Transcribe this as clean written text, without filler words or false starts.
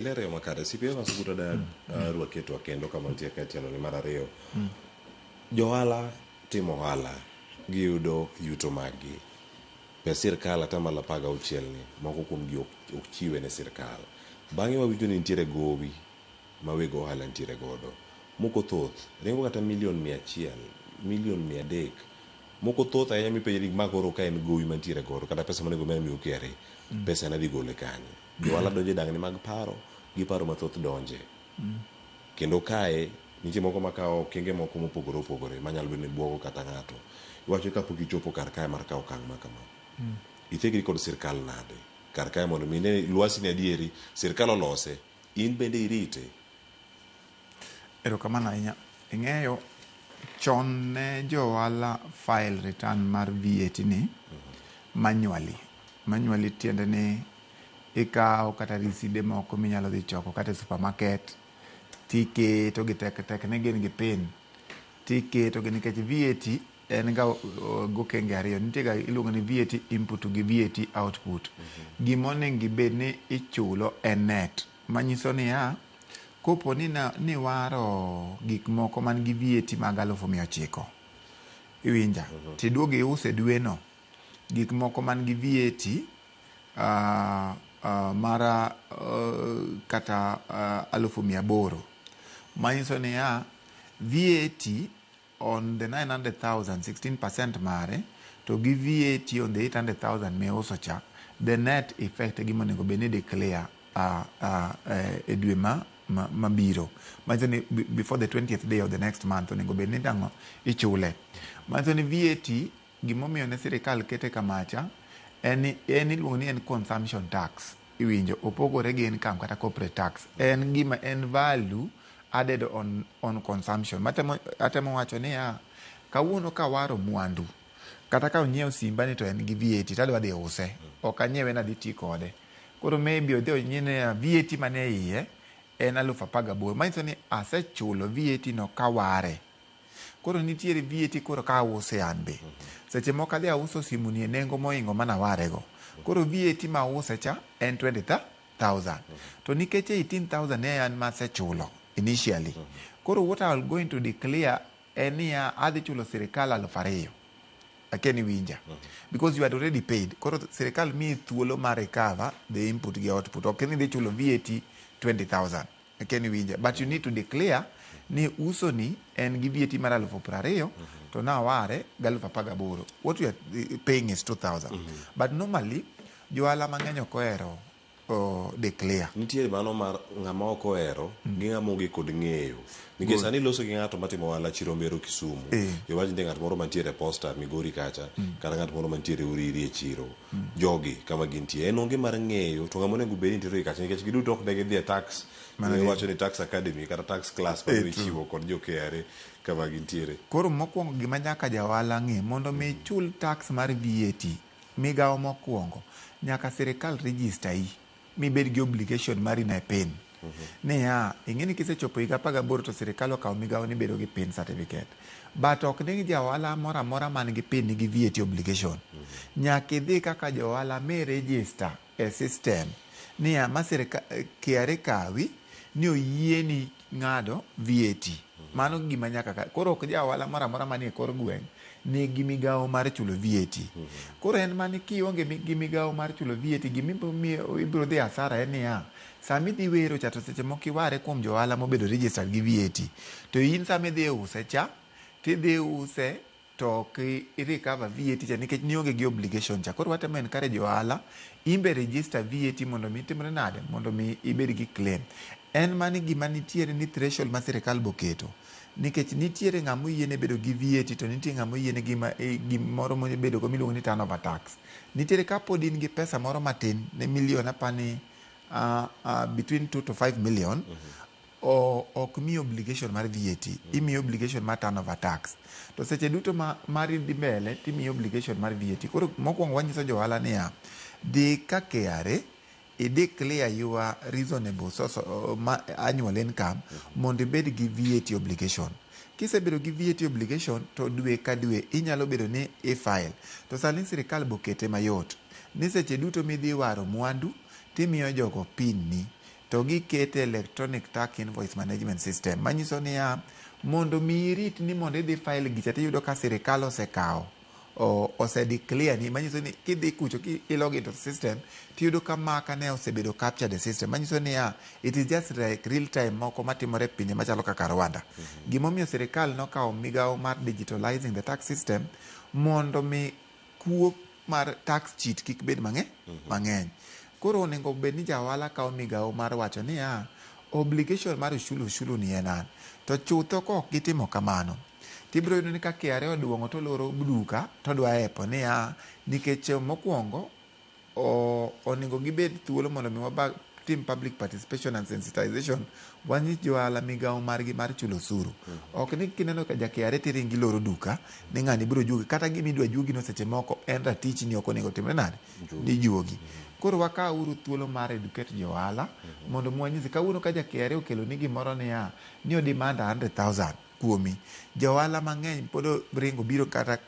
Lere yo makare. CPA Masukuta da rwaketwa kendo kama nitie ka tielo ni mar ariyo. Johala timo ohala, giyudo yuto maggi. Pes sirkal atamalo 16 ni, moko kuom gi ok chiwe ne sirkal. Bang'e wawinjo ni nitiere gowi ma weg ohala nitiere godo. Moko thoth, ringo kata milion 100, milion 300. Moko thoth ahinya mipenjri ma koro ka en gowi mantiere godo kata pesa monego bed ni miyo KRA, pesa en adhi gole kanye. Johala donjo e dangni mag paro, gi paro mathoth donje. Kendo kae nitie moko makawo okenge moko mopogore opogore manyalo bedo ni buogo kata ng'ato. Iwacho kapok ichopo kar kae mar kawo okang' ma kama. Ithegri kod sirkal nade kar kae mondo mi ine lwasi ni adieri sirkal olose in bende irite. Erokamano ahinya. Ing'eyo chon ne jo ohala file return mar VAT ni manually. Manually tiende ni ikawo kata riside moko minyalo dhi choko kata e supermarket tiketo gi tek tek ni gin gi pin tiketo gi nikech VAT en ga gokenge ariyo nitie ga iluongo ni VAT input gi VAT output. Gimonego ibed ni ichulo en net manyiso niya kopo ni niwaro gik moko man gi VAT mag 900,000 iwinja tiduogo iuse dwe no gik moko man gi VAT mar kata 800,000 manyiso niya VAT on the 900,000 16% mare to gi VAT on the 800,000 miuso cha the net effect e gima onego bed ni declare e dwe mabiro manyiso ni before the 20th day of the next month onego bed ni dang'o ichule. Manyiso ni VAT gimomiyo ne sirikal kete kamacha en en iluongo ni en consumption tax iwinjo opogore gi income kata corporate tax en gima en value added on consumption. Matemo atemo wacho niya kawuono kawaro mwandu kata ka onyiewo simba ni to en gi VAT tadwa dhi use ok anyiewe nadhi ti kode koro maybe odhi onyie niya VAT mane iye en 18,000 manyiso ni asechulo VAT no kaware. Koro nitiere VAT koro ka ause an be. Seche moko adhi auso simu ni e nengo mohingo mana warego. Koro VAT ma ause cha en 20,000. To nikech 18,000 ne an masechulo initially. Koro what I will going to declare en niya adhi chulo sirikal 2,000. Akia ni winja. Because you had already paid. Koro sirikal miyi thuolo mar recover the input gi output. Ok ni idhi chulo VAT 20,000. Akia ni winja. But you need to declare ni uso ni en gi VAT mar 20,000 to naware gi 18,000. What you are paying is 2,000. But normally johala mang'eny ok ohero declare. Nitiere mano mar ng'ama ok ohero gi ng'ama onge kod ng'eyo. Nikech sani iloso gi ng'ato matimo ohala chiro Mbero Kisumu. Iwach nitie ng'at moro mantiere e posta Migori kacha kata ng'at moro mantiere Uriri e chiro. Jogi kama gintie. En onge mar ng'eyo to ng'ama onego bed ni nitiere kacha nikech giduto ok ne gidhi e tax. Iwacho ni tax academy kata tax class ma ichiwo kod jo KRA kama gintiere. Koro mokwongo gima nyaka ja ohala ng'e mondo mi ichul tax mar VAT migawo mokwongo nyaka sirikal register yi mibed gi obligation mari ne PIN. Niya, ing'e ni kisechopo higa 18 to sirikal okawo migawo ni bedo gi PIN certificate. But ok ni ja ohala moro amora man gi PIN nigi VAT obligation. Nyaka idhi kaka ja ohala mi register e system niya ma sirikal KRA kawi ni oyieni ng'ado VAT. Mano gima nyaka ka. Koro ok ja ohala moro amora manie kor gweng' nigi migawo mar chulo VAT. Koro en mani kionge gi migawo mar chulo VAT gima ibiro dhi asara en niya sama idhi wero cha to seche moko iware kuom jo ohala mobedo registered gi VAT to in sama idhi use cha tidhi use to ok i recover VAT cha nikech nionge gi obligation cha. Koro watemo encourage jo ohala in be register VAT mondo mi timre nade mondo mi ibed gi claim. En mani gima nitiere ni threshold ma sirikal boketo nikech nitiere ng'ama oyiene bedo gi VAT to nitie ng'ama oyiene gima gimoro mobedo go miluongo ni turnover tax. Nitiere kapod in gi pesa moro matin ne million apani between 2 to 5 million ok miyi obligation mar VAT, imiyi obligation mar turnover tax. To seche duto ma mari dhi mbele timiyi obligation mar VAT. Koro mokwongo wanyiso jo ohala niya, dhi ka KRA i declare your reasonable source annual income mondo ibed gi VAT obligation. Kisebedo gi VAT obligation to dwe ka dwe inyalo bedo ni i file. To sani sirikal bokete mayot ni seche duto midhi waro mwandu timiyo jogo PIN ni. To gikete electronic tax invoice management system manyiso niya, mondo mi irit ni mondo idhi file gicha, tiyudo ka sirikal osekawo ose declare ni, manyiso ni kidhi kucho ki log into the system, tiyudo ka maka ne osebedo captured e system, manyiso niya, it is just like real time moko matimore e pinje machalo kaka Rwanda. Gimomiyo sirikal nokawo migawo mar digitalizing the tax system mondo mi kuo mar tax cheat kik bed mang'eny. Koro onego bed ni jaohala kawo migawo mar wacho niya, obligation mar ushuru, ushuru ni en an to chutho. Kok gitimo kamano, tibiro yudo ni ka KRA oduong'o to loro duka to dwa epo niya, nikech mokwongo onego gibed thuolo mondo mi waba tim public participation and sensitization, wanyis johala migawo margi mar chulo osuru. Ok ni kineno ka ja KRA tiringi loro duka ni ng'ani biro juogi kata gima idwa juogi no. Seche moko en ratichni, ok onego timre nade ni juogi. Koro wakawuru thuolo mar educate johala mondo mwanyisi kawuono ka ja KRA okelo ni gimoro niya ni o demand 100,000 kuomi, johala mang'eny pod ringo biro kata.